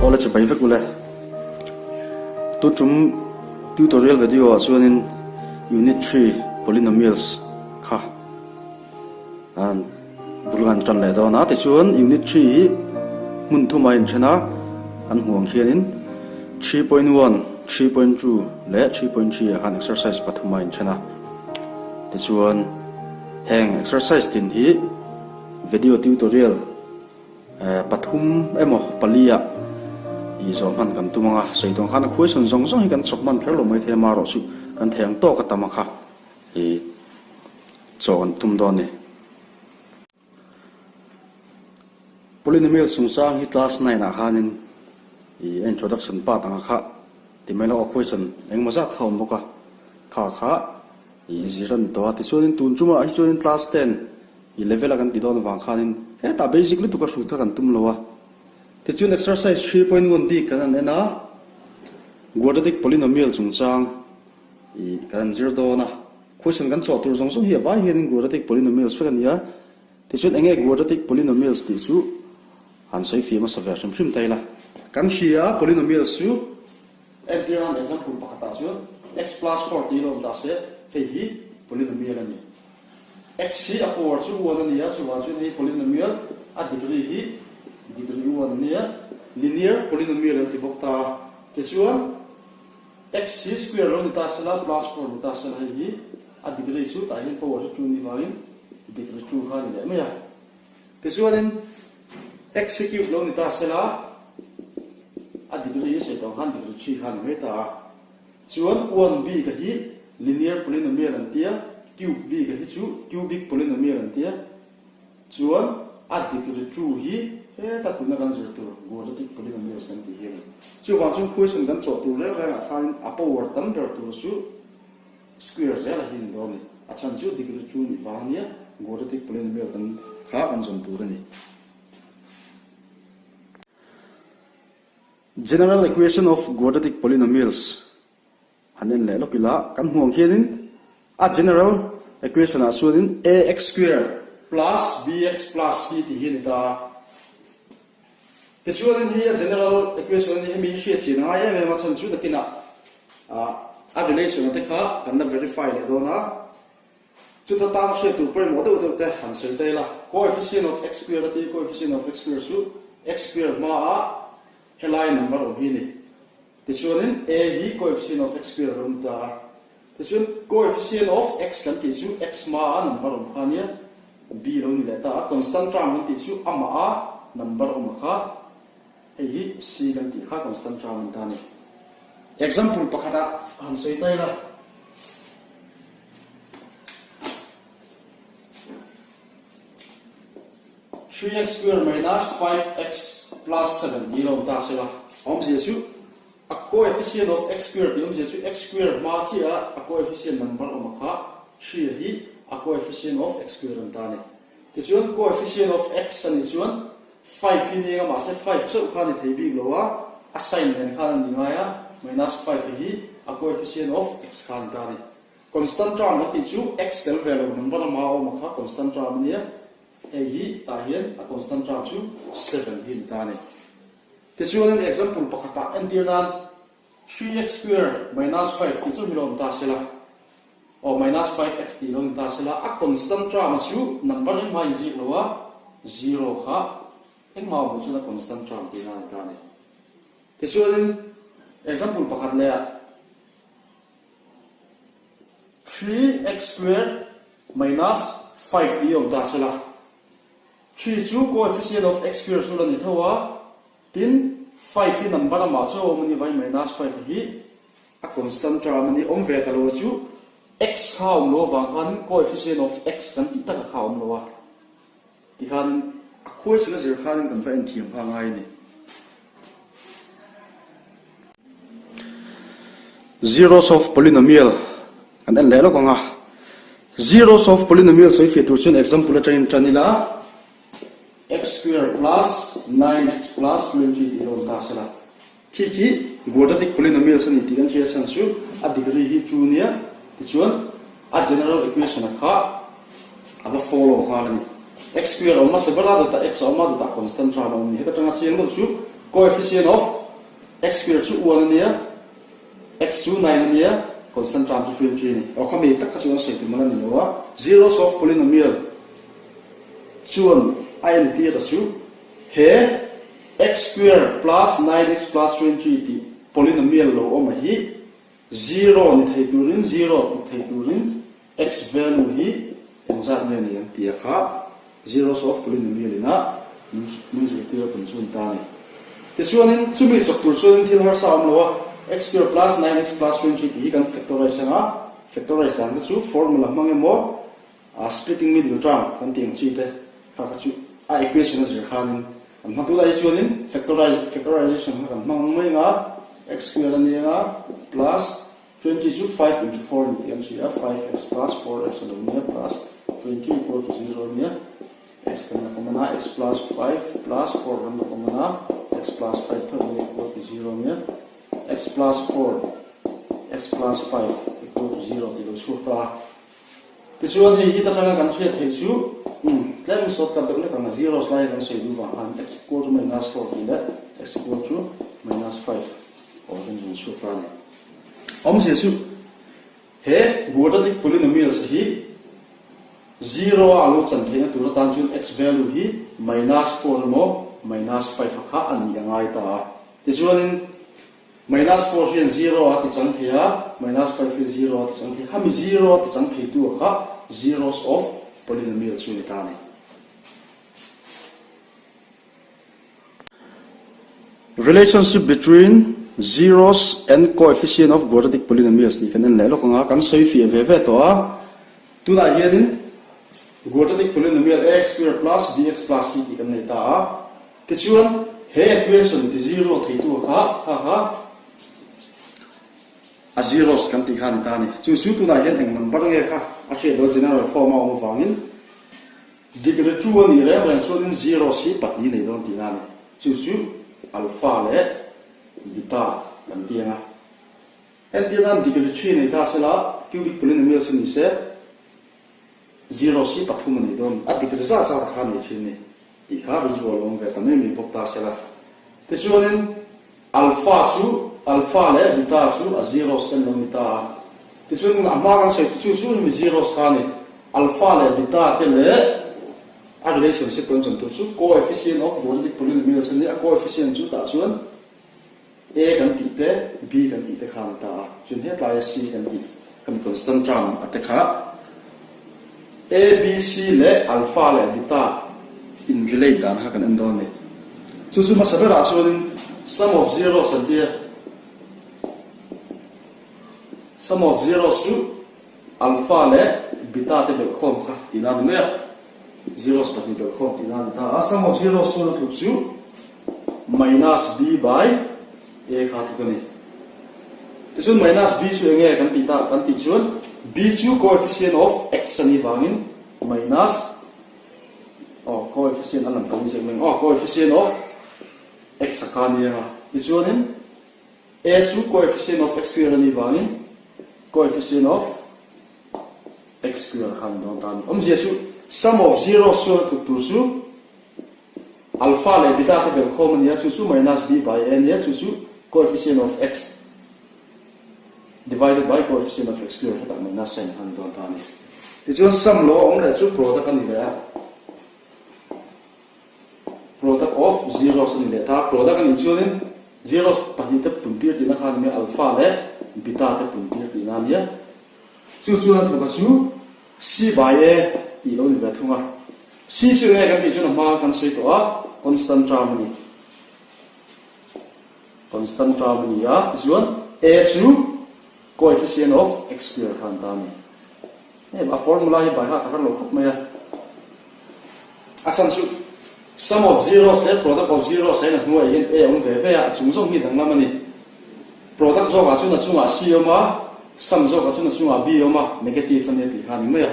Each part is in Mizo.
Awle chibai vek ule. Tu tum tutorial video ah chuanin unit 3 polynomials kha an bul an tan leh dawn a. Tichuan unit 3 hi hmun thuma inthen a, an hmuh ang khianin 3.1, 3.2 leh 3.3 ah khan exercise pathum a inthen a. Tichuan heng exercise tin hi video tutorial pathum emaw pali ah ih zawh hman kan tum ang a, sawi tawng khan a question zawng zawng hi kan chawp hman kher lo mai thei a, marawh chu kan thei ang tawk a tam a kha ih chaw kan tum dawn a ni. Polynomial chungchang hi class nine ah khanin ih a introduction part anga kha ti mai lo a question engemaw zat kha a awm bawk a, kha kha ih zir a ni tawh a, tichuanin tun tumah hi chuanin class ten ih level a kan ti dawn avang khanin hetah basic lutuk a hrut kha kan tum lo a, tichuan exercise 3.1 bik kan han en a, quadratic polynomial chungchang ih kan han zir dawn a. Question kan chawh tur zawng zawng hi a vai hianin quadratic polynomials vek a ni a, tichuan eng nge quadratic polynomials tih chu han sawi fih hmasa ve hrim hrim ta ila. Kan hria polynomials chu entir nan example pakhatah chuan x plus four tih ilo awm ta se, hei hi polynomial a ni. X hi a power chu one a ni a, chuvang chuan hei polynomial a degree hi degree one a ni a, linear polynomial an ti bawk ta a, tichuan X hi square lo ni ta sela plus 4 ni ta sela hei hi a degree chu tah hian power hi 2 ni vangin degree 2 kha a ni leh mai a. Tichuanin x hi cube lo ni ta sela a degree hi sawi tawh khan degree 3 kha a ni mai ta a. Chuan 1 bik a hi linear polynomial an tia, cube bik a hi chu cubic polynomial an tia. Chuan a dik ri tu hi heta tuna kan zir tur quadratic polynomials kan tih hi a ni. Chuvang chuan question kan chawh tur reng rengah khanin a power tam ber tur chu square zela hi a ni dawn a ni. A chhan chu dik ri tu nih vang ania quadratic polynomial kan kha kan zawm tur a ni. General equation of quadratic polynomials. Han en leh lawk ila, kan hmuh ang hianin a general equation ah chuanin ax square plus bx plus c tih hi a ni ta a. Tichuanin hi a general equation a ni, hemi hi hriat chian a ngai em em a, chhan chu nakinah a relation a te kha kan la verify leh dawn a. Chuta tan hriat tur pawimawh deuh deuh te han sawi ta ila, coefficient of x square a ti, coefficient of x square chu x square hmaah helai number awm hi a ni. Tichuanin a hi coefficient of x square a lo ni ta a. Tichuan coefficient of x kan tih chu x hmaa number awm kha a nia, b lo ni leh ta a. Constant term kan tih chu amah a number awm a kha, hei hi c kan tih kha constant term a ni ta a ni. Example pakhatah han sawi ta ila. 3x square minus 5x plus 7 tih lo awm ta se la, a awmzia chu a coefficient of x square tih awmzia chu x square hma chiah a coefficient number awm a kha 3 a hi a coefficient of x square an ta a ni. Tichuan coefficient of x a nih chuan 5 hi ni eng a mahse 5 chauh kha a ni thei bik lo a, a sign nen khan a ni ngai a, minus 5 a hi a coefficient of x kha a ni ta a ni. Constant term kan tih chu x tel ve lo number a hma a awm a kha constant term a nia. Hei hi tah hian a constant term chu 7 hi a ni ta a ni. Tichuanin example pakhatah entir nan 3x square minus 5 tih chu hi lo awm ta se la, aw minus 5x tih lo ni ta se la, a constant term a chu number engmah a inziak lo a, zero kha engmah a awm loh chuan a constant term tihna a ni ta a ni. Tichuanin example pakhat leh ah. 3x square minus 5 tih awm ta se la, 3 chu coefficient of x square chu la ni tho a, tin 5 hi number amah chu a awm a ni vai minus 5 hi a constant term a ni, awm ve ta lo a chu x kha a awm lo avang khanin coefficient of x kan tih taka kha a awm lo a, tikhanin a question a zir khanin kan va enthiam kha a ngai a ni. Zeros of polynomial kan en leh lawk ang a. Zeros of polynomial sawi fiah tur chuan example atangin tan ila x square plus 9x plus 20 tih lo awm ta se la. Khi khi quadratic polynomials a ni tih kan hria chhan chu a degree hi 2 nia tichuan a general equation a kha a va follow nghal a ni. X square a awm hmasa ber a, dawtah x a awm a, dawtah constant term a awm a ni. Heta tanga chiang deuh chu. Coefficient of x square chu 1 a nia, x chu 9 a nia, constant term chu 20 a ni. Aw khami tak kha chu an sawi tum a la ni lo a. Zeros of polynomial chuan a entir a chu he x square plus 9x plus 20 tih polynomial lo awm a hi zero ni thei turin, zero tluk thei turin X value hi engzat nge ni ang tih a kha zeros of polynomial in a min zirtir a tum chu an ta a ni. Tichuanin chumi chawp tur chuanin thil harsa a awm lo a, x square plus 9x plus 20 tih hi kan factorize ang a, factorize dan kha chu formula hmang emaw splitting middle term kan tih ang chi te kha kha chu a equation a zir khanin kan hmang. Tunah hi chuanin factorize factorization kha kan hmang ang mai ang a, x square a ni ang a plus 20 chu 5 into 4 ni tih an hria a, 5x plus 4x a lo nia plus 20 equal to 0 nia, x kan la common a, x plus 5 plus 4 kan la common a, x plus 5 tho nia equal to 0 nia, x plus 4 x plus 5 equal to 0 tih lo chhuak ta a. Tichuan hei hi ta tanga kan hriat theih chu umm tlem sawt kat deuh hlek ang a, zeros laia kan sawi duh vang khan x equal to minus 4 tih leh x equal to minus 5 aw kan rawn chhuak ta a ni. Awmzia chu he quadratic polynomials hi zero a lo chan theihna tur atan chuan x value hi minus 4 emaw minus 5 a kha a nih a ngai ta a. Tichuanin Minus 4 hian zero a ti chang thei a, minus 5 hian zero a ti chang thei. Khami zero a ti chang theitu a kha zeros of polynomial chu a ni ta a ni. Relationship between zeros and coefficient of quadratic polynomials tih kan en leh lawk ang a, kan sawi fiah ve ve tawh a. Tunah hianin quadratic polynomial ax square plus bx plus c tih kan nei ta a. Tichuan, he equation ti zero theitu kha kha kha a zeros kan tih kha a ni ta a ni. Chu chu tunah hian eng number nge kha a hriat lo general form a awm avangin degree 2 a nih reng reng chuanin zeros hi pahnih nei dawn tihna a ni. Chu chu alpha leh beta kan ti ang a. Entir nan degree 3 nei ta sela cubic polynomial chu ni se zeros hi pathum a nei dawn. A degree zat zat kha a nei thin a ni. Tih kha rilru a lawm ve ta mai mai bawk ta se la. Tichuanin Alpha chu Alpha leh Beta chu a zeros te an lo ni ta a. Tichuan a hma kan sawi chu chu hemi zeros kha a ni. Alpha leh Beta te leh a relationship kan chawm tur chu coefficient of quadratic polynomials a ni. A coefficient chu tah chuan A kan tih te, B kan tih te kha a ni ta a. Chuan hetlaia C kan tih kan constant term a te kha A, B, C leh alpha leh beta in relate dan kha kan en dawn a ni. Chu chu hmasa berah chuanin sum of zeros an ti a. Sum of zeros chu alpha leh beta te belhkhawm kha tihna a ni mai a. Zeros pahnih belhkhawm tihna a ni ta a, sum of zeros chuan a tluk chu minus b by a kha tluk a ni. Tichuan minus b chu enge kan tih ta kan tih chuan b chu coefficient of x a nih vangin minus aw coefficient a lang tawng zek mai ang aw coefficient of x a kha a ni ang a, tichuanin a chu coefficient of x square a nih vangin coefficient of X square kha ni dawn ta a ni. Awmzia chu sum of zeros chuan a tluk tur chu alpha leh beta te belhkhawm a ni a, chu chu minus b by a nia, chu chu coefficient of x divided by coefficient of x square hetah minus sign kha ni dawn ta a ni. Tichuan sum lo a awm leh chu product a ni leh a, product of zeros a ni leh ta. Product a nih chuanin zeros pahnihte puntir tihna kha a ni mai a, alpha leh beta te puntir tihna a nia. Chu chuan a tluk a chu C by A tih lo ni ve thung a. C chu enge kan tih chuan a hma kan sawi tawh a, constant term a ni. Constant term a ni a, tichuan A chu coefficient of x square kha an ta a ni. Hei a formula hi by heart a har lo khawp mai a. A chhan chu sum of zeros leh product of zeros ah hian a hnuaiah hian A awm ve ve a, a chung zawng hi danglam a ni. Product zawkah chuan a chungah C awm a, sum zawkah chuan a chungah B awm a, negative a nia tih kha a ni mai a.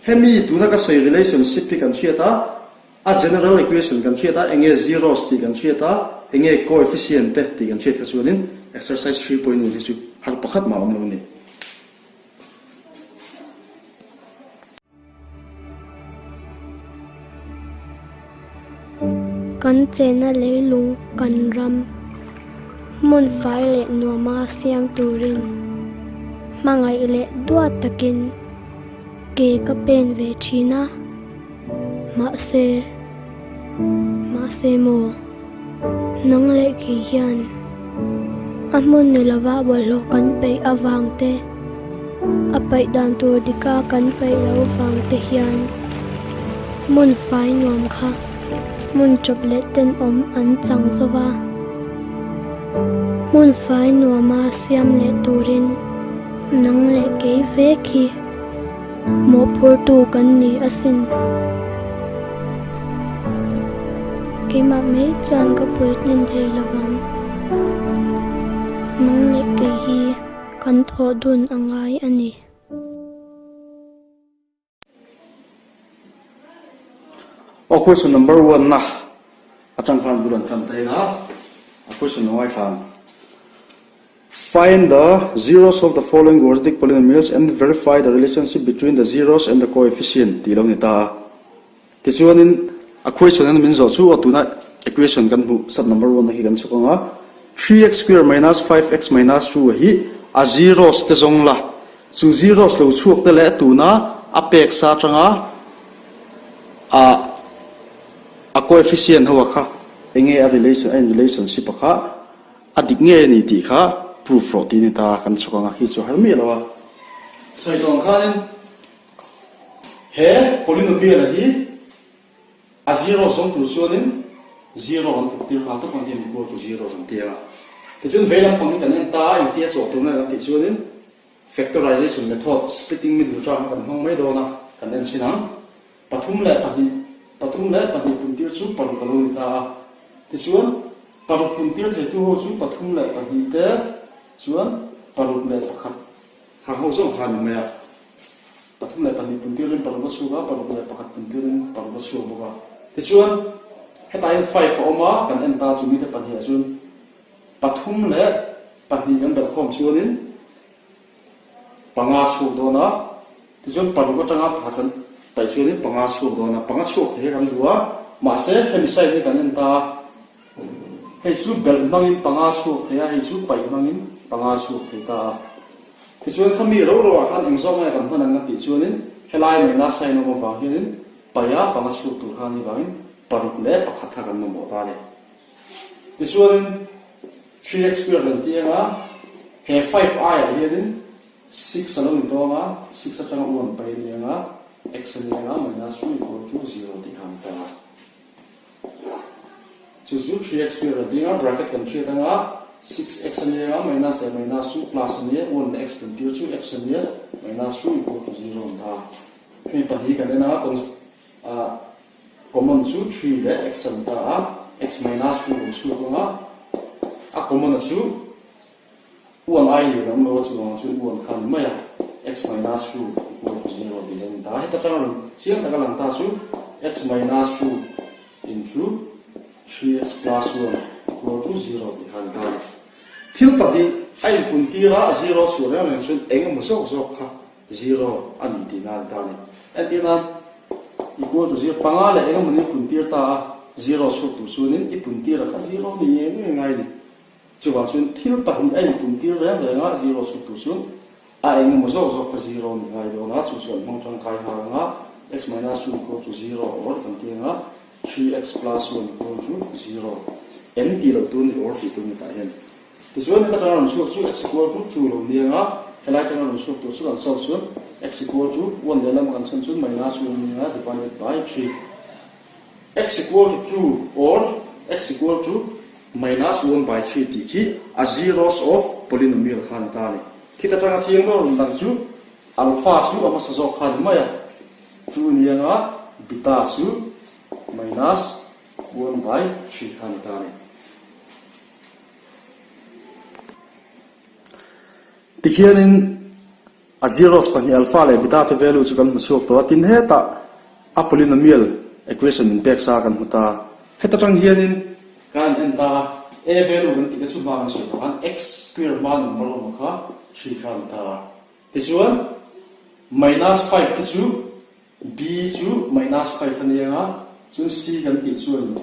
Hemi tuna ka sawi relationship hi kan hriat a, a general equation kan hriat a, enge zeros tih kan hriat a, enge coefficient te tih kan hriat kha chuanin exercise 3.1 hi chu har pakhat mah a awm lo a ni. Kan chenna leilung kan ram hmun fai leh nuama siam turin hmangaih leh duat takin ke ka pen ve thin a. Mahse, mahse maw, nang leh kei hian a hmun ni lova bawlhhlawh kan peih avang te, a paih dan tur dika kan paih loh vang te hian hmun fai nuam kha hmun chawp leh tenawm an chang zo va. Hmun fai nuama siam leh turin nang leh kei vek hi Mawhphurtu kan ni asin. Keimah mai chuan ka puitlin thei lovang. Nang leh kei hi kan thawh dun a ngai a ni. Aw question number one na atang khan bul an tan ta ila a question lo ngaithla ang. Find the zeros of the following quadratic polynomials and verify the relationship between the zeros and the coefficient tih lo ni ta a. Tichuanin a question in min zawh chu aw tuna equation kan hmuh sub number one na hi kan chhuk ang a, 3x square minus 5x minus 2 hi a zeros te zawng la, chu zeros lo chhuak te leh tuna a pek sa atanga a a coefficient ho a kha enge a relation a in relationship a kha A dik ngei a ni tih kha proof rawh tih a ni ta, kan chhuk ang a, khi chu har miah lo a. Sawi tawh ang khanin he polynomial a hi a zero zawng tur chuanin zero kan tluk tir nghal tawp ang hian equal to zero kan ti ang a. Tichuan vei lampang hi kan en ta a, engtia chawh tur nge kan tih chuanin factorization method, splitting middle term kha kan hmang mai dawn a, kan en chhin ang. 32, 32 puntir chu paruk a lo ni ta a. Tichuan, paruk puntir theitu ho chu 32 te chuan 6 1 hang ho zawng kha a ni mai a. 32 puntirin paruk a chhuak a, 6 1 puntirin paruk a chhuak bawk a. Tichuan, hetah hian five a awm a, kan en ta chu mite pahnih ah chuan 3 leh 2 kan belhkhawm chuanin Panga chhuak dawn a, tichuan paruk atanga pakhat an paih chuanin panga chhuak dawn a, panga chhuak thei hi kan duh a, mahse hemi side hi kan en ta a, hei chu belh hmangin panga chhuak thei a, hei chu paih hmangin panga chhuak thei ta a. Tichuan khami ro ro ah khan eng zawk nge kan hman ang a tih chuanin helai maina sign awm avang hianin paih a panga chhuak tur kha a nih vangin 6 1 kha kan mamawh ta a ni. Tichuanin 3x square kan ti ang a, he five aiah hianin six a lo ni tawng a, six atanga one pai a ni ang a, x a ni ang a, minus two equal to zero tih kha a ni ta a. Chu chu 3x square kan ti ang a, bracket kan hriat ang a, six x a ni ang a, minus leh minus chu plus a ni a, one leh x puntir chu x a ni a, minus two equal to zero a ni ta a. Hemi pahnih kan en ang a, const ah Common chu 3 leh x a ni ta a, x minus 2 rawn chhuak ang a, a common a chu 1 ai lian a awm lo a, chuvang chuan 1 kha a ni mai a, x minus 2 equal to 0 tih hi a ni ta a. Heta tang rawn chiang taka lang ta chu x minus 2 into 3x plus 1 equal to 0 tih kha a ni ta a ni. Thil pahnih a inpuntir a, zero chhuah reng reng chuan eng emaw zawk zawk kha Zero a ni tihna a ni ta a ni. Entir nan, equal to zero, panga leh eng emawni puntir ta a, zero chhuak tur chuanin i puntir a kha zero ni ngei ngei ngai a ni. Chuvang chuan thil pahnih a inpuntir reng reng a, zero chhuak tur chuan a eng emaw zawk zawk kha zero ni ngai dawn a, chu chu an hmang tangkai nghal ang a, x minus 2 equal to zero or kan ti ang a, 3x plus 1 equal to zero. N tih loh tur ni or tih tur ni tah hian. Tichuan heta tanga rawn chhuak chu x equal to 2 lo ni ang a, helai tanga rawn chhuak tur chu kan solve chuan x equal to 1 lehlam a kan chhan chuan minus 1 ni ang a divided by 3. X equal to 2 or x equal to minus 1 by 3 tih khi a zeros of polynomial kha a ni ta a ni. Khita tanga chiang deuh rawn dang chu alpha chu a hmasa zawk kha a ni mai a, 2 ni ang a, beta chu minus 1 by 3 kha a ni ta a ni. Tikhianin a zeros pahnih alpha leh beta te value chu kan hmu chhuak tawh a, tin hetah a polynomial equation min pek sa kan hmu ta. Heta tang hianin kan han en ta a, a value kan tih te chu hma kan sawi tawh khan x square hma number awm ang kha 3 kha a ni ta a. Tichuan minus 5 te chu b chu minus 5 a ni ang a, chuan c kan tih chuan.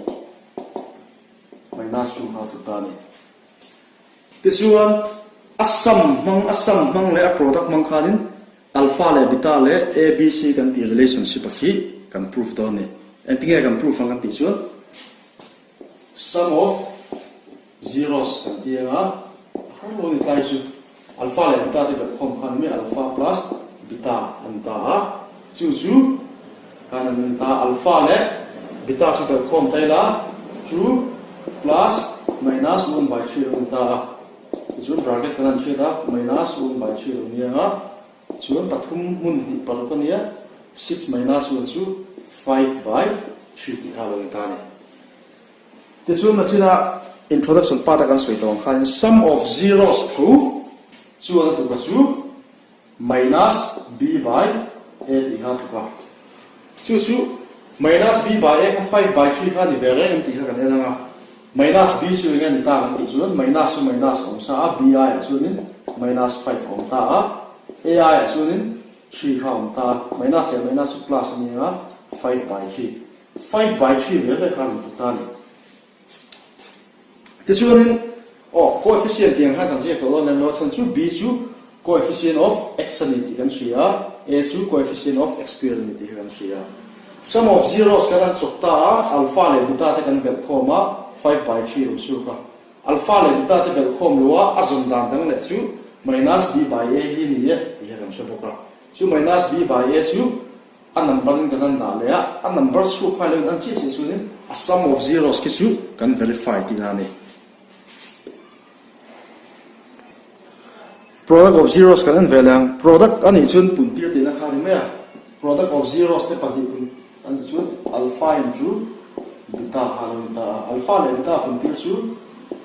Minus 2 kha a tluk ta a ni. Tichuan, a sum hmang, a sum hmang leh a product hmang khanin alpha leh beta leh ABC kan tih relationship a khi kan proof dawn a ni. Engtinge kan proof ang kan tih chuan sum of zeros kan ti ang a, a har lo a ni tlai chu. Alpha leh beta te belhkhawm khan mai alpha plus beta a ni ta a, chu chu khan an ni ta alpha leh beta chu belhkhawm ta ila chu plus minus 1 by 3 lo ni ta a, tichuan bracket kan han hriat a minus 1 by 3 lo ni ang a, chuan pathum hmun hnih paruk a nia 6 minus 1 chu 5 by 3 tih kha a lo ni ta a ni. Tichuan nachina introduction part a kan sawi tawh ang khanin sum of zeros tho chuan a thuka chu minus b by a tih kha a thuka. Chu chu minus b by a kha 5 by 3 kha a ni ve reng em tih kha kan en ang a. Minus b chu enge ni ta kan tih chuan minus chu minus a awm sa a, b aiah chuanin minus 5 a awm ta a, a aiah chuanin 3 kha a awm ta a, minus leh minus chu plus a ni ang a, 5 by 3. 5 by 3 ve ve kha a rawn put ta a ni. Tichuanin, aw, coefficient tih ang khan kan ziak tawh dawn lem lo a chhan chu b chu coefficient of x a ni tih kan hria a, a chu coefficient of x square a ni tih kha kan hria. Sum of zeros kan han chawp ta a, alpha leh beta te kan belh khawm a, 5 by 3 lo chhuak a. Alpha leh beta te belh khawm lo a, a zawn dan dang leh chu minus b by a hi a ni e tih kha kan hre bawk a. Chu minus b by a chu A number in kan han dah leh a, a number chhuak kha lo in an chiah chiah chuanin a sum of zeros khi chu kan verify tihna a ni. Product of zeros kan en ve leh ang. Product a nih chuan pun tir tihna kha a ni mai a. Product of zeros te pahnih pun a nih chuan alpha in chu beta kha a lo ni ta a. Alpha leh beta pun tir chu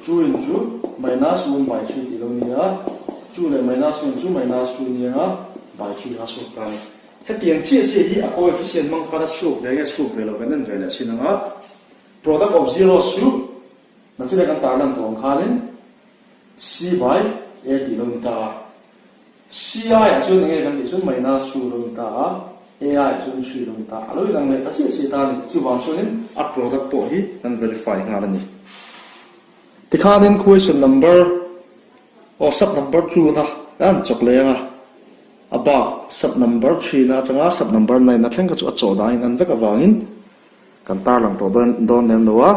2 in chu minus 1 by 3 tih lo ni a, 2 leh minus 1 chu minus 2 ni ang a, by 3 kha a chhuak ta a ni. Hetiang chiah chiah hi a coefficient hmang khan a chhuak ve nge chhuak ve lo kan en ve leh thin ang a, product of zeros chu nachina kan tarlan tawh ang khanin c by a tih lo ni ta a, c aiah chuan enge kan tih chuan minus 2 lo ni ta a, a aiah chuan 3 lo ni ta a, a lo inang leh ta chiah chiah ta a ni, chuvang chuanin a product pawh hi kan verify nghal a ni. Tikhanin question number aw sub number 2 na kan chawk leh ang a. A bak sub number 3 na atanga sub number 9 na thleng kha chu a chawh dan in an vek avangin kan tarlang tawh dawn dawn lem lo a,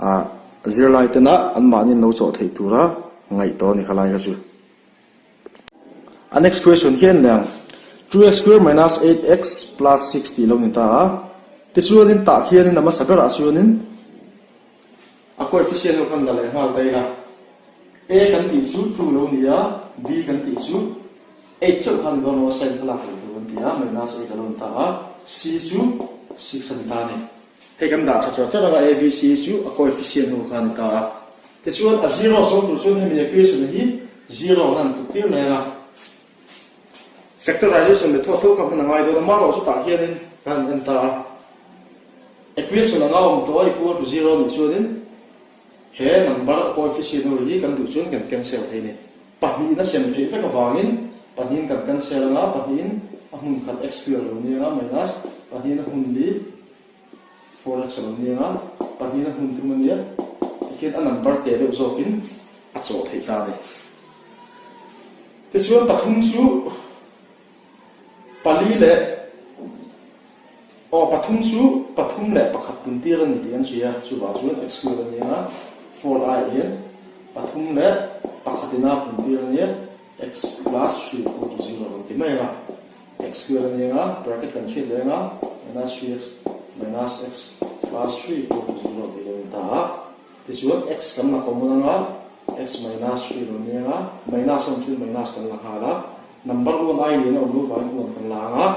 ah zirlai tena anmahni an lo chawh theih tura ngaih tawh a ni kha lai kha chu. A next question hi a ni ang, 2x square minus 8x plus 6 tih lo ni ta a, tichuanin tah khianin a hmasa berah chuanin a coefficient ho khan la leh nghal ta ila. A kan tih chu true lo ni a, B kan tih chu 8 chauh kha a ni dawn lo a, sign kha lak loh tur kan ti a, minus 8 a lo ni ta a, C chu 6 a ni ta a ni. Hei kan dah tha char char ang a, A, B, C chu a coefficient ho kha a ni ta a. Tichuan a zero zawng tur chuan hemi equation hi zero an han tluk tir mai ang a. Factorization method tho kha hman a ngai dawn a, amaherawh chu tah hianin kan han en ta a. Equation anga awm tawh a equal to zero a nih chuanin He number coefficient ho hi kan duh chuan kan cancel thei a ni. Pahnihin a sem theih vek avangin pahnihin kan cancel anga pahnihin a hmun khat x square a lo ni anga minus pahnihin a hmun li 4x a lo ni anga pahnihin a hmun thum a nia tikhian a number teh deuh zawkin a chawh theih ta a ni. Tichuan pathum chu pali leh Aw, pathum chu pathum leh pakhat pun tir a ni tih an hria, chuvang chuan x square a ni ang a, four aiah hian pathum leh pakhat ina pun tir a nia, x plus 3 equal to zero kan ti mai ang a, x square a ni ang a, bracket kan hriat leh ang a, minus 3x minus x plus 3 equal to zero tih lo ni ta a, tichuan x kan la common ang a, x minus 3 lo ni ang a, minus a awm chuan minus kan la nghal a, number one ai lian a awm lo vangin one kan la ang a.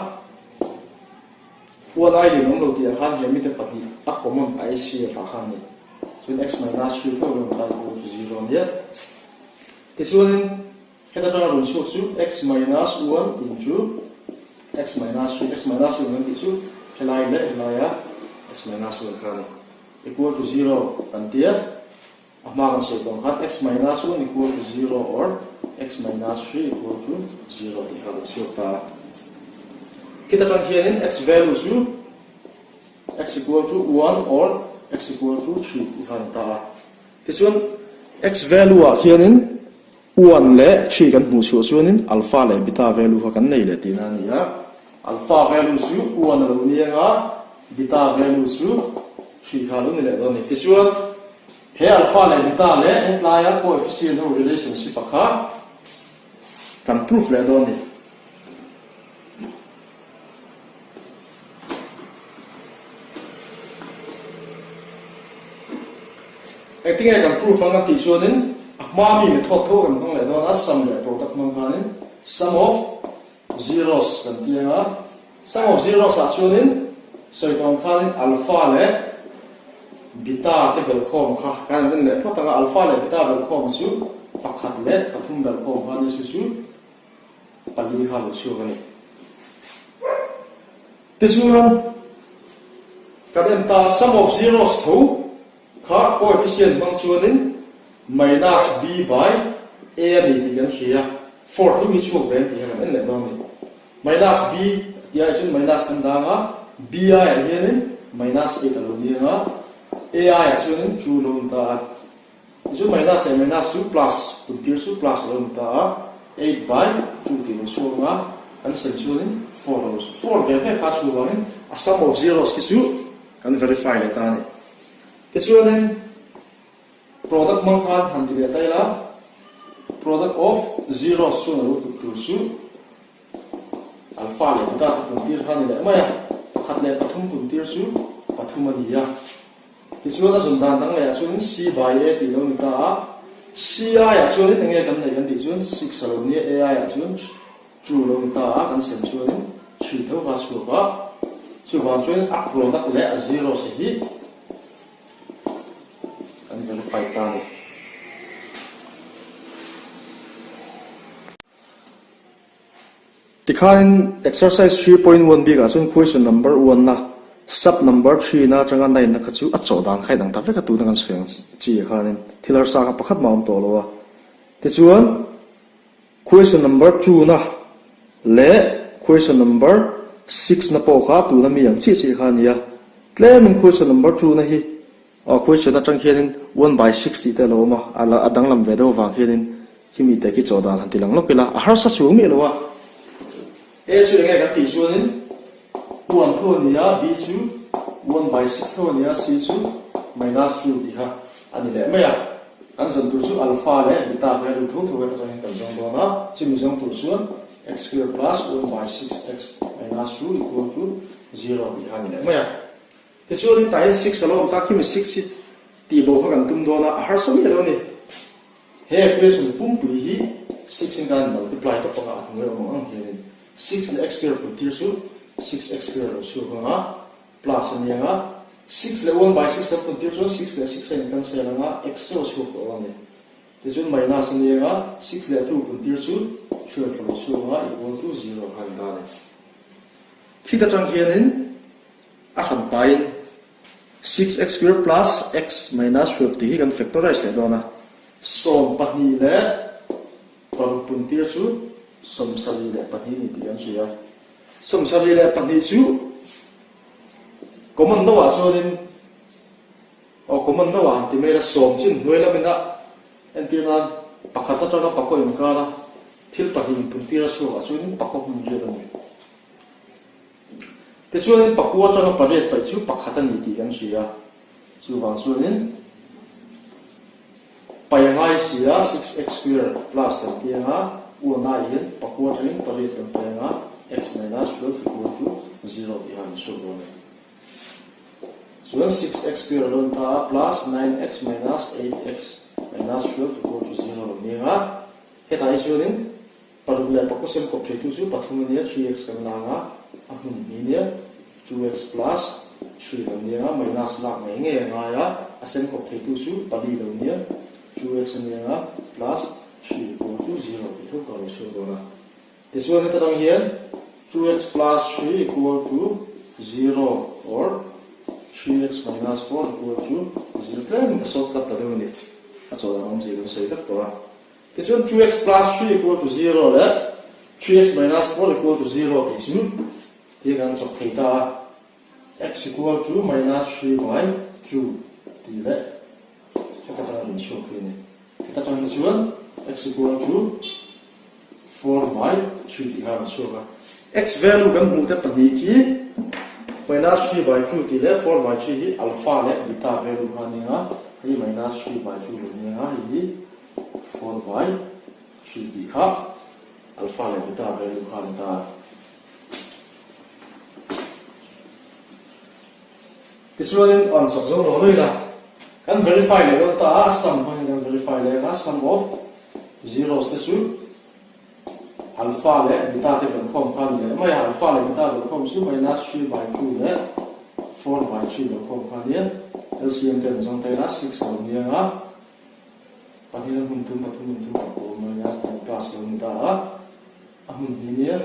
Huan ai lian awm lo tih ah khan he mite pahnih a common a HCF ah khan a ni. Chuan x minus 3 tho rawn kai equal to zero a nia. Tichuanin heta tanga rawn chhuak chu x minus 1 into x minus 3, x minus 1 kan tih chu helai leh helaia x minus 1 kha a ni equal to zero kan tia. A hma kan sawi tawh ang khan x minus 1 equal to 0 or x minus 3 equal to 0 tih kha kan chhuak ta a. Khit atang hianin x value chu x equal to 1 or. X equal to 3 tih kha a ni ta a. Tichuan, X value ah khianin one leh 3 kan hmuh chhuah chuanin alpha leh beta value kha kan nei leh tihna a ni a. Alpha value chu one a lo ni ang a, beta value chu 3 kha a lo ni leh dawn a ni. Tichuan, he alpha leh beta leh hetlaia coefficient ho relationship a kha kan proof leh dawn a ni. Engtinge kan proof ang a tih chuanin a hma mi method tho kan hmang leh dawn a, sum leh product hmang khanin sum of zeros kan ti ang a, sum of zeros ah chuanin sawi tawng khanin alpha leh beta te belhkhawm kha kan han en leh phawt ang a, alpha leh beta belhkhawm chu pakhat leh pathum belhkhawm kha nia chu chu pali kha lo chhuak a ni. Tichuan, kan en ta sum of zeros tho kha coefficient hmang chuanin minus b by a a ni tih kan hria. Four tho hi chhuak ve ang tih kha kan en leh dawn a ni. Minus b tih ai chuan minus kan dang a, b aiah hianin minus 8 a lo ni ang a, a aiah chuanin 2 lo ni ta a. Tichuan minus leh minus chu plus tum tir chu plus a lo ni ta a, 8 by 2 tih lo chhuak ang a, kan sem chuanin 4 a lo chhuak. 4 ve ve kha chhuah vangin a sum of zeros khi chu kan verify leh ta a ni. Tichuanin product hmang khan han ti leh ta ila, product of zeros chuan a lo tluk tur chu alpha leh beta te pun tir kha a ni leh mai a, pakhat leh pathum pun tir chu pathum a ni a. Tichuan a zawn dan dang leh ah chuanin C by A tih lo ni ta a, C aiah chuanin eng nge kan neih kan tih chuan 6 a lo ni a, A aiah chuan 2 lo ni ta a, kan sem chuanin 3 tho kha a chhuak a, chuvang chuanin a product leh a zeros hi kan verify ta a ni. Tikhain exercise 3.1 bikah chuan question number one na sub number 3 na atanga 9 na kha chu a chawh dan kha inang ta vek a tuna kan sawi ang chi ah khanin thil harsa kha pakhat mah a awm tawh lo a. Tichuan question number 2 na leh question number 6 na pawh kha tuna mi ang chiah chiah kha a ni a. Tlemin question number 2 na hi Aw question atang hianin one by six tih te a lo awm a, a la a danglam ve deuh avang hianin khimi te khi chaw dan han ti lang lawk ila, a harsa chuang miah lo a. A chu enge kan tih chuanin one tho a ni a, B chu one by six tho a ni a, C chu minus two tih kha a ni leh mai a. Kan zawn tur chu alpha leh beta value tho tho vek atang hian kan zawng dawn a, chumi zawng tur chuan x square plus one by six x minus two equal to zero tih kha a ni leh mai a. Tichuanin tah hian six a lo awm ta, khimi six hi tih bo kha kan tum dawn a, a harsa miah lo a ni. He equation pumpui hi six in kan multiply tawp ang a, a hnuai awm ang ang hianin six leh x square pun tir chu six x square lo chhuak ang a, plus a ni ang a, six leh one by six kan pun tir chuan six leh six a in cancel ang a, x chu a chhuak tawh ang a ni. Tichuan minus a ni ang a, six leh two pun tir chu 12 a lo chhuak ang a, equal to zero kha a ni ta a ni. Khit atang hianin A hran pain 6x square plus x minus 12 tih hi kan factorize leh dawn a. 12 leh paruk pun tir chu 72 ni tih kan hria. 72 chu common no ah chuanin aw common no ah han ti mai ila sawm chu inhnuai lamin a entir nan pakhat atanga pakua inkar a thil pahnih inpun tir a chhuak ah chuanin pakua hmun riat a ni. Tichuanin pakua atanga pariat paih chu pakhat a ni tih kan hria. Chuvang chuanin pai a ngai si a, 6x square plus kan ti ang a, u a nai hian pakua atangin pariat kan pai ang a, x minus 12 equal to 0 tih kha kan hriat dawn a ni. Chuan 6x square a lo ni ta a, plus 9x minus 8x minus 12 equal to 0 a lo ni ang a, hetah hi chuanin Paruk leh pakua sem kawp theitu chu pathum a nia, 3x kan la ang a, a hmun hnih nia, 2x plus 3 lo nia ang a, minus lak ngei ngei a ngai a, a sem kawp theitu chu pali lo nia, 2x a nia ang a, plus 3 equal to 0 tih tho ka lo chhuak dawn a. Tichuan heta tang hian 2x plus 3 equal to 0 or 3x minus 4 equal to 0 tlem ka shortcut ta deuh a ni, a chawlh ang awmzia kan sawi vek tawh a. Tichuan 2x plus 3 equal to 0 leh 3x minus 4 equal to 0 tih chu ti kan chawk thei ta a, x equal to minus 3 by 2 tih leh heta tanga rawn chhuak hi a ni. Heta tang hi chuan x equal to 4 by 3 tih kha a rawn chhuak a. X value kan hmuh te pahnih khi minus 3 by 2 tih leh 4 by 3 hi alpha leh beta value kha a ni ang a, hei minus 3 by 2 lo ni ang a, hei hi 4 by 3 tih kha alpha leh beta value kha a ni ta a. Tichuanin on chawk zo lo lui la, kan verify leh dawn ta a, sum hmangin kan verify leh ang a, sum of zeros te chu alpha leh beta te belhkhawm kha a ni leh mai a, alpha leh beta belhkhawm chu minus 3 by 2 leh 4 by 3 belhkhawm kha a nia, LCM te an zawng ta ila 6 a lo ni ang a, pahnih a hmun thum pathum hmun thum pakua minus plus a lo ni ta a. A hmun hi nia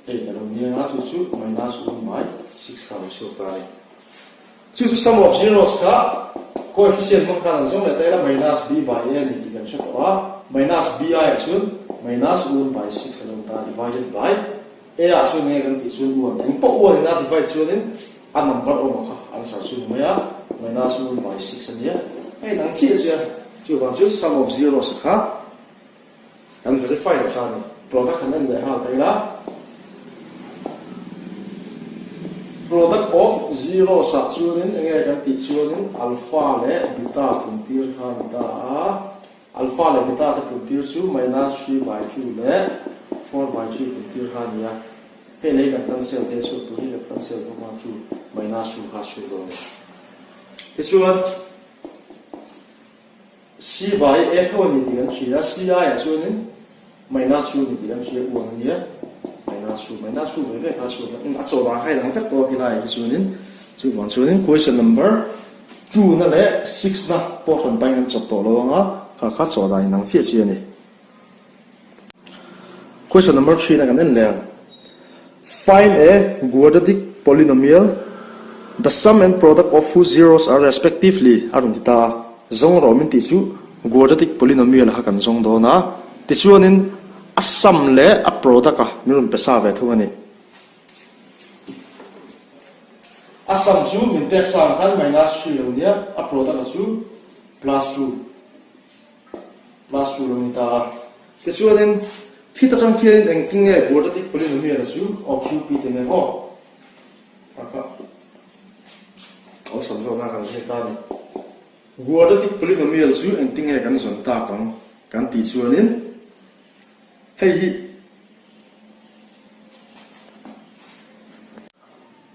eight a lo nia nga chu chu minus 1 by 6 kha a lo chhuak ta a ni. Chu chu sum of zeros kha coefficient hmang khan an zawng leh ta ila minus b by a ni tih kan hre tawh a, minus b aiah chuan minus 1 by 6 a lo ta divided by a ah chuan enge kan tih chuan 1 eng pawh 1 ina divide chuanin a number awm kha answer chu ni mai a, minus 1 by 6 a nia hei dang chiah chiah chuvang chuan sum of zeros kha Kan verify leh ta a ni. Product han en leh nghal ta ila. Product of zeros ah chuanin enge kan tih chuanin alpha leh beta puntir kha a ni ta a. Alpha leh beta te puntir chu minus 3 by 2 leh 4 by 3 puntir kha a ni a. Hei lei kan cancel te chhuak tur hi kan cancel bawk a chu minus 2 kha a chhuak dawn a ni. Tichuan. C by A tho a ni tih kan hria a, C aiah chuanin minus u a ni tih kan hria, uang a nia, minus u, minus u ve ve kha a chhuak a, a chaw dan kha inang vek tawh a khilaiah hi chuanin, chuvang chuanin question number two na leh six na pawh hran pahin kan chawp tawh lo ang a, kha kha chaw dan inang chiah chiah a ni. Question number 3 na kan en leh ang. Find a quadratic polynomial, the sum and product of whose zeros are respectively a rawn ti ta a. Zawng rawh min tih chu quadratic polynomial kha kan zawng dawn a. Tichuanin a sum leh a product a min rawn pe sa ve thung a ni. A sum chu min pek sa ang khan minus 3 lo nia, a product a chu plus 2. Class chu lo ni ta a. Tichuanin, khit atang khianin engtin nge quadratic polynomial chu aw QP te nen aw a kha awlsam zawkna kan ziak ta a ni. Quadratic polynomial chu engtin nge kan zawn tak ang kan tih chuanin hei hi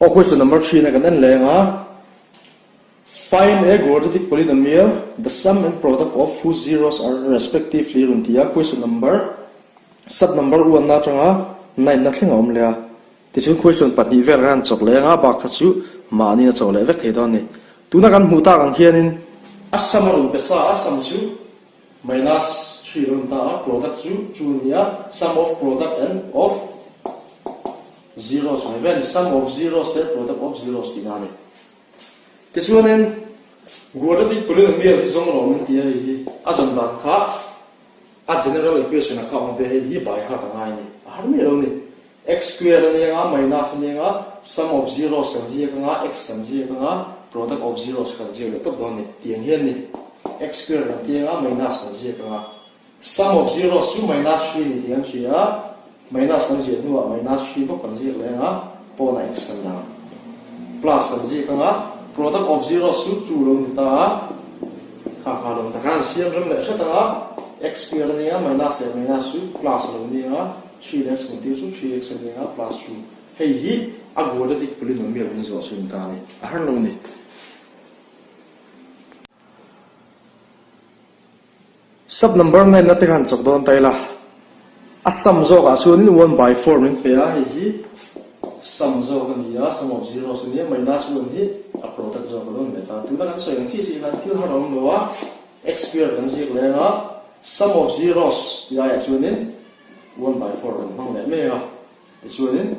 aw question number 3 na kan en leng a. Find a quadratic polynomial, the sum and product of whose zeros are respectively rawn ti a, question number sub number one na atanga nine na thleng a awm leh a, tichuan question pahnih vel khan chawk leh anga bak kha chu mahni a chawk leh vek thei dawn a ni. Tuna kan hmuh tak ang hianin a sum a rawn pe sa a, sum chu minus 3 rawn ta a, product chu 2 a ni a, sum of product and of zeros mai vel a ni, sum of zeros leh product of zeros tihna a ni. Tichuanin, Quadratic polynomial hi zawng rawh min ti a, hei hi a zawn dan kha a general equation ah kha a awm ve, hei hi by heart a ngai a ni, a har miah lo a ni. X square a ni anga, minus a ni anga, sum of zeros kan ziak anga, x kan ziak anga, product of zeros kan ziak leh tawp dawn a ni, tiang hian ni. X square kan ti anga, minus kan ziak anga. Sum of zeros chu minus 3 ni tih kan hria a, minus kan ziah hnuah minus 3 bawk kan ziak leh ang a, pawnah x kan dah ang. Plus kan ziak ang a, product of zeros chu 2 lo ni ta a, kha kha lo ni ta khan siam rem leh hret ang a, x square a nia, minus leh minus chu plus a lo ni ang a, 3 leh x hmun tir chu 3x a ni ang a, plus 2. Hei hi a quadratic polynomial min zawh chu ni ta a ni, a har lo a ni. Sub number nine na te khan chawk dawn ta ila, a sum zawk ah chuanin one by four min pe a, hei hi sum zawk a ni a, sum of zeros a ni a, minus one hi a product zawk a lo ni leh ta. Tuna kan sawi ang chiah chiah khan thil har a awm lo a, x square kan ziak leng a, sum of zeros tih aiah chuanin one by four kan hmang leh mek a, tichuanin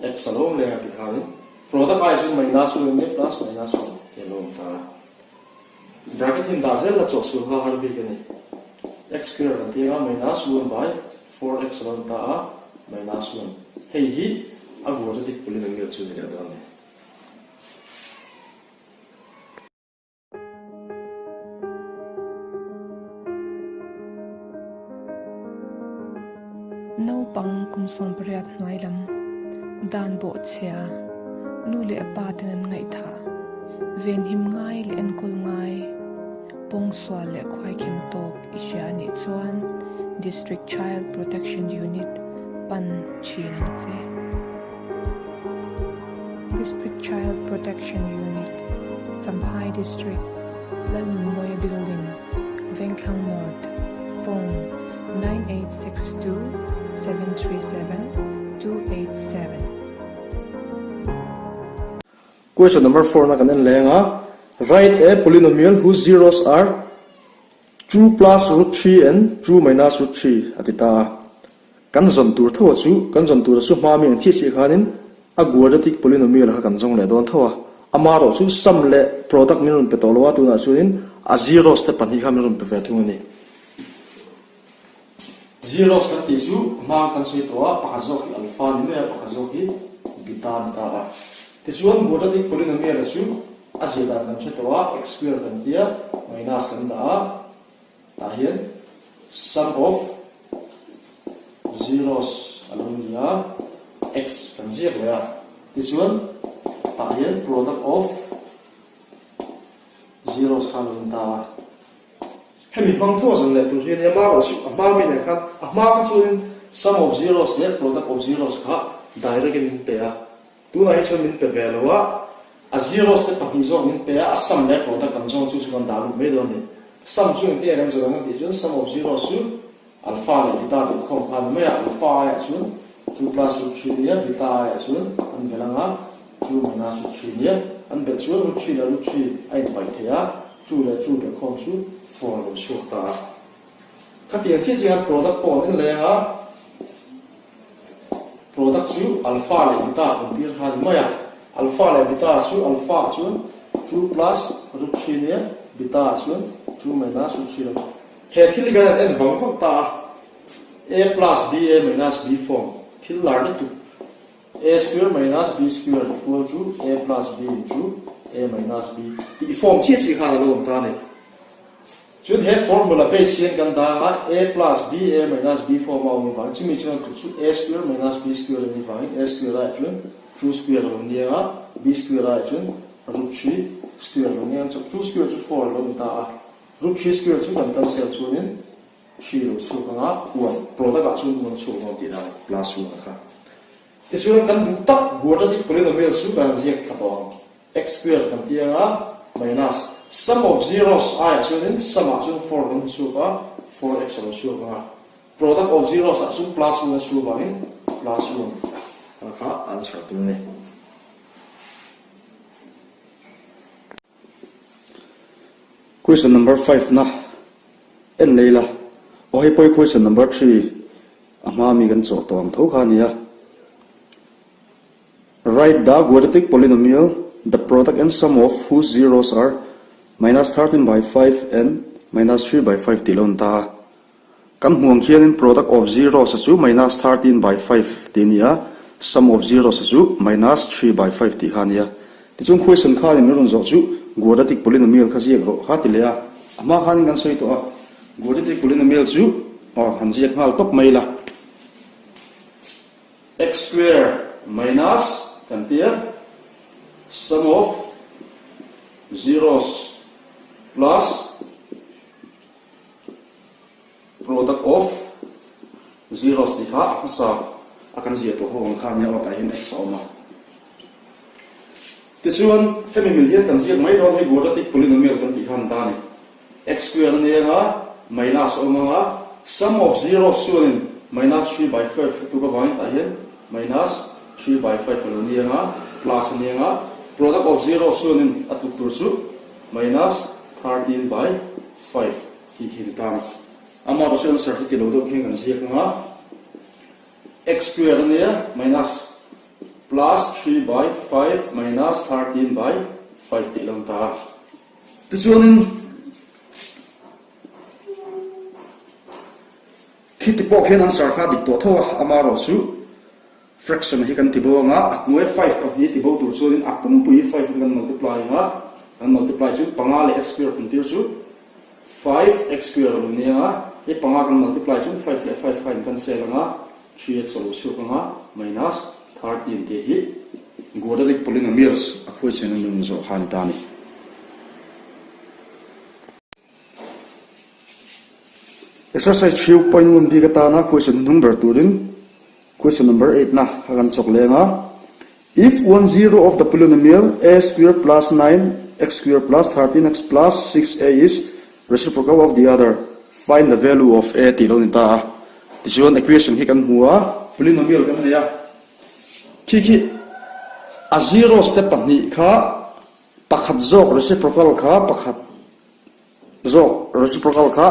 x a lo awm leng a tikhanin product aiah chuan minus one a ni a, plus minus one tih a lo awm ta a. Bracket hi dah zel la chawh sual kha har bik a ni. X square kan ti anga minus 1 by 4x a lo ni ta a, minus 1. Hei hi a quadratic polynomial chu ni leh dawn a ni. 18 hnuai lam dan bawhchhia, nu leh pa ten an ngaihthah, venhim ngai leh enkawl ngai, pawngsual leh khuaikhem tawk i hria a nih chuan District Child Protection Unit pan thin ang che. District Child Protection Unit, Champhai District, Lalnunmawia Building, Vengthlang North, Phone, 9862 737 287. Question number four na kan en leng a, Write a polynomial whose zeros are 2 plus root 3 and 2 minus root 3 a ti ta a. Kan zawn tur tho a chu, kan zawn tur a chu hma mi ang chiah chiah khanin a quadratic polynomial kha kan zawng leh dawn tho a. Amaherawh chu sum leh product min rawn pe tawh lo a, tunah chuanin a zeros te pahnih kha min rawn pe ve thung a ni. Zeros kan tih chu hmang kan sawi tawh a, pakhat zawk hi alpha ni mai a, pakhat zawk hi beta ni ta a. Tichuan quadratic polynomial a chu a zir dan kan hre tawh a, x square kan tia minus kan dah a, tah hian sum of zeros a lo ni a, x kan ziak leh a. Tichuan tah hian product of zeros kha a lo ni ta a. Hemi hmang tho a zan leh tur hi a nia, hma erawh chu a hma mi nen khan a hma kha chuanin sum of zeros leh product of zeros kha direct in min pe a, tunah hi chuan min pe ve lo a, a zeros te pahnih zawk min pe a, a sum leh product kan zawng chu chu kan dah lut mai dawn a ni. Sum chu engtin nge kan zawh ang kan tih chuan sum of zeros chu Alpha leh beta tih khawm kha a ni mai a, alpha aiah chuan 2 plus root 3 nia, beta aiah chuan an belh ang a, 2 minus root 3 nia, an belh chuan root 3 leh root 3 a inpaih thei a, 2 leh 2 belh khawm chu 4 a lo chhuak ta a. Khatiang chiah chiah khan product pawh an inleng a, product chu alpha leh beta pawmtir kha a ni mai a, alpha leh beta chu alpha ah chuan 2 plus root 3 nia, beta ah chuan 2 minus root 3 lo. He thil hi kan han en vang vang ta a, A plus B A minus B form thil lar lutuk A square minus B square equal to A plus B into A minus B tih form chiah chiah khan a lo awm ta a ni. Chuan he formula base hian kan dang a, A plus B A minus B form a awm avangin chumi chuan tluk chu A square minus B square a nih avangin A square aiah chuan 2 square a lo ni ang a, B square aiah chuan root 3 square a lo ni ang. 2 square chu 4 a lo ni ta a. Root 3 square chu kan cancel chuanin 3 lo chhuak anga one product ah chuan one chhuak dawn tih dan plus one kha. Tichuan kan duh tak quadratic polynomial chu kan ziak thla tawh ang. X square kan ti anga minus sum of zeros aiah chuanin sum ah chuan 4 kan chhuak a, 4x a lo chhuak anga product of zeros ah chuan plus one a chhuak vangin plus one kha answer tur a ni. Question number five na en lei la, aw hei pawh hi question number three a hma mi kan chawh tawh ang tho kha a ni a. Write the quadratic polynomial the product and sum of whose zeros are minus 13 by 5 and minus 3 by 5 tih lo an ta a. Kan hmuh ang hianin product of zeros a chu minus 13 by 5 tih a ni a, sum of zeros a chu minus 3 by 5 tih kha a ni a. Tichuan question khanin min rawn zawh chu quadratic polynomial kha ziak rawh kha ti leh a, a hma khanin kan sawi tawh a, quadratic polynomial chu aw han ziak nghal tawp mai la. X square minus kan ti a, sum of zeros plus Product of zeros tih kha a hmasa a kan ziah tawh ho ang kha nia aw tah hian x a awm a. Tichuan hemi mil hian kan ziak mai dawn hei quadratic polynomial kan tih khan ta a ni. X square a ni anga minus a awm anga sum of zeros chuanin minus 3 by 5 a tuk avangin tah hian minus 3 by 5 a lo ni anga plus a ni anga product of zeros chuanin a tuk tur chu minus 13 by 5 hi khi ni tan a. Amah erawh chu answer hi ti lo deuh khian kan ziak ang a, x square a nia minus plus 3 by 5 minus 13 by 5 tih lo ni ta a. Tichuanin khiti pawh khian answer kha a dik tawh tho a, amah erawh chu Fraction hi kan ti bo anga, a hnuai five pahnih ti bo tur chuanin a pumpui five in kan multiply anga, kan multiply chu panga leh x square puntir chu five x square a lo ni anga, hei panga kan multiply chuan five leh five kha in cancel anga. 3x a lo chhuak anga minus 13 tih hi quadratic polynomials a khuaichhen a nun zawh kha a ni ta a ni. Exercise 3.1 bik atana question hnung ber turin question number 8 na kha kan chawk leng a. If one zero of the polynomial a square plus 9 x square plus 13x plus 6a is reciprocal of the other, find the value of a tih lo ni ta a. Tichuan equation hi kan hmu a, polynomial kan nei a. Khi khi a zeros te pahnih kha pakhat zawk reciprocal kha pakhat zawk reciprocal kha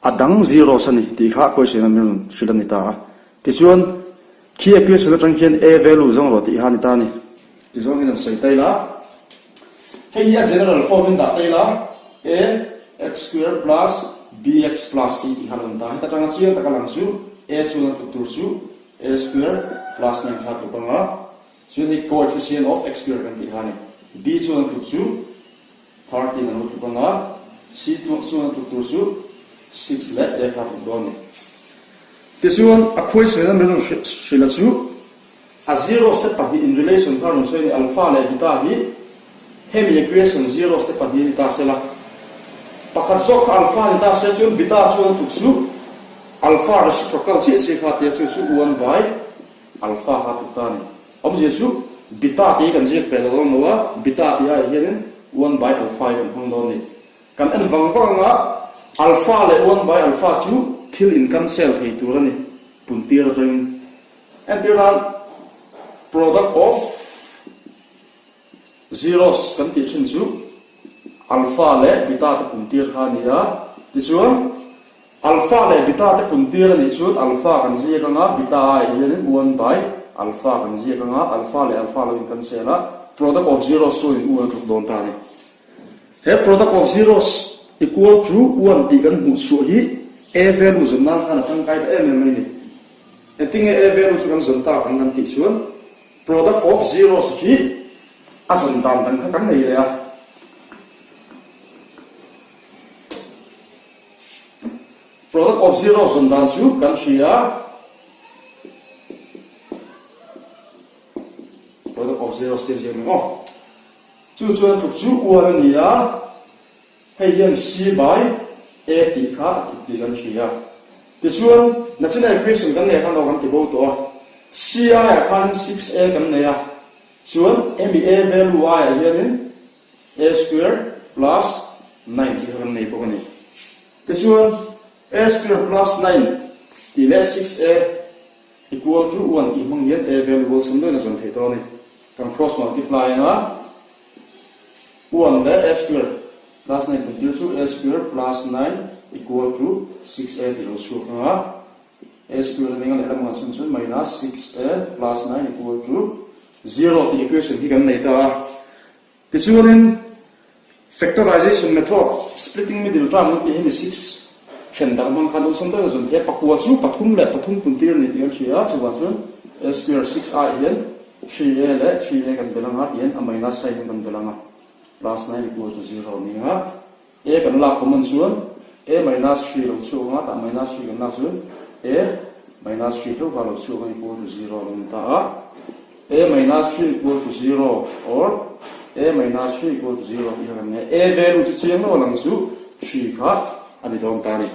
a dang zeros a ni tih kha question a min rawn hrilh a ni ta a. Tichuan khi equation atang khian a value zawng rawh tih kha a ni ta a ni. Ti zawng hian an sawi ta ila. Hei hi a general form in dah ta ila a x square plus bx plus c tih kha a lo ni ta. Heta tanga chiang taka lang chu a chuan a tluk tur chu a square plus 9 kha a tluk anga chuan hei coefficient of x square kan tih kha a ni. B chuan a tluk chu 13 a lo tluk ang a, C chuan a tluk tur chu 6 leh A kha a tluk dawn a ni. Tichuan, a khuaisuaina min rawn hrilh a chu a zeros te pahnih in relation kha rawn sawi a ni, alpha leh beta hi hemi equation zeros te pahnih ni ta se la, pakhat zawk kha alpha ni ta se chuan beta chuan a tluk chu alpha reciprocal chiah chiah kha tia chu chu 1 by alpha kha a tluk ta a ni. Awmzia chu beta tih hi kan ziak ve lo dawn lo a, beta tih aiah hianin one by alpha hi kan hmang dawn a ni. Kan en vang vang anga alpha leh one by alpha chu thil in cancel thei tur a ni puntir atangin. Entir nan product of zeros kan tih thin chu alpha leh beta te puntir kha a ni a, tichuan Alpha leh beta te pun tir a nih chuan alpha kan ziak anga beta aiah hianin 1 by alpha kan ziak anga alpha leh alpha lo in cancel a, product of zeros chuan in 1 a tluk dawn ta a ni. He product of zeros equal to 1 tih kan hmuh chhuah hi a value zawn nan khan a tangkai ta em em mai a ni. Engtinge a value chu kan zawn tak ang kan tih chuan product of zeros hi a zawn dan dang kha kan nei leh a. Product of zeros zawn dan chu kan hria. Product of zeros te ziak mai aw. Chu chuan tluk chu 1 a ni a, hei hian c by a tih kha a tluk tih kan hria. Tichuan, nachina equation kan neih khan aw kan ti bo tawh a, c aiah khanin 6a kan nei a, chuan hemi a value aiah hianin A square plus 9 tih kha kan nei bawk a ni. Tichuan, A square plus 9 tih leh 6A equal to 1 tih hmang hian A value awlsam deuhin a zawn theih dawn a ni. Kan cross multiply anga 1 leh A square plus 9 tum tir chu A square plus 9 equal to 6A tih lo chhuak anga A square a ning a lehlam kan chhun chuan minus 6A plus 9 equal to 0 tih equation hi kan nei ta a. Tichuanin, factorization method, splitting middle term an tih hi mi six then darh hmang khan awlsam deuhin a zawn thei a, pakua chu pathum leh pathum puntir a ni tih kan hria a, chuvang chuan a square six ai hian 3a leh 3a kan belh ang a, tihian a minus sign in kan belh ang a, plus 9 equal to zero a ni ang a. A kan lak common chuan A minus 3 lo chhuak ang a, tah minus 3 kan lak chuan A minus 3 tho kha lo chhuak ang equal to zero a lo ni ta a. A minus 3 equal to zero or A minus 3 equal to zero tih kha kan nei a. A value chu chiang lo a lang chu 3 kha a ni dawn ta a ni.